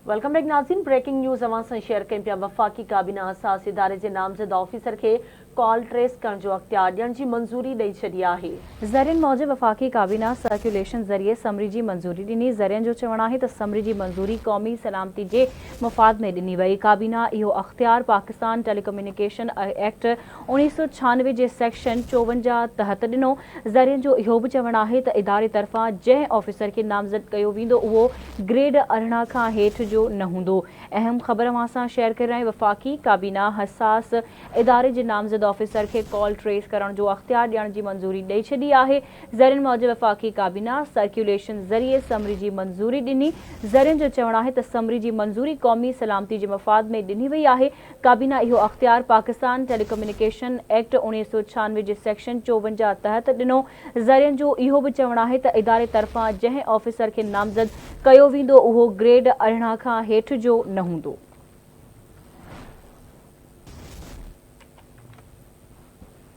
Welcome back ناظرين breaking news اوهان سان شيئر ڪيون پيا وفاقي ڪابينا حساس اداري جي نامزد آفيسر کي ڪال ٽريس ڪرڻ جو اختيار ڏيڻ جي منظوري ڏئي ڇڏي آهي. ذريعن موجب وفاقي ڪابينا سرڪيوليشن ذريعي سمري جي منظوري ڏني، ذريعن جو چوڻ آهي ته سمري جي منظوري قومي سلامتي جي مفاد ۾ ڏني وئي، ڪابينا اهو اختيار پاڪستان ٽيليڪميونيڪيشن ايڪٽ 1996 جي سيڪشن 54 تحت ڏنو. ذريعن جو اهو به چوڻ آهي ته اداري طرفان جنهن آفيسر کي نامزد ڪيو ويندو اهو گريڊ 18 کان هيٺ جو نه هوندو. اهم خبر اوهان سان شيئر ڪري رهيا آهيون وفاقي ڪابينا حساس اداري جي نامزد آفيسر کي ڪال ٽريس ڪرڻ جو اختيار ڏيڻ جي منظوري ڏئي ڇڏي آهي. ذريعن موجب وفاقي ڪابينا سرڪيوليشن ذريعي سمري جي منظوري ڏني. ذريعن جو چوڻ آهي ته سمري جي منظوري قومي سلامتي جي مفاد ۾ ڏني وئي آهي. ڪابينا اهو اختيار پاڪستان ٽيليڪميونيڪيشن ايڪٽ 1996 جي سيڪشن 54 تحت ڏنو. ذريعن جو اهو به چوڻ آهي ته اداري طرفان جنهن آفيسر کي نامزد ڪيو ويندو اهو گريڊ 18 کان هيٺ جو نه هوندو.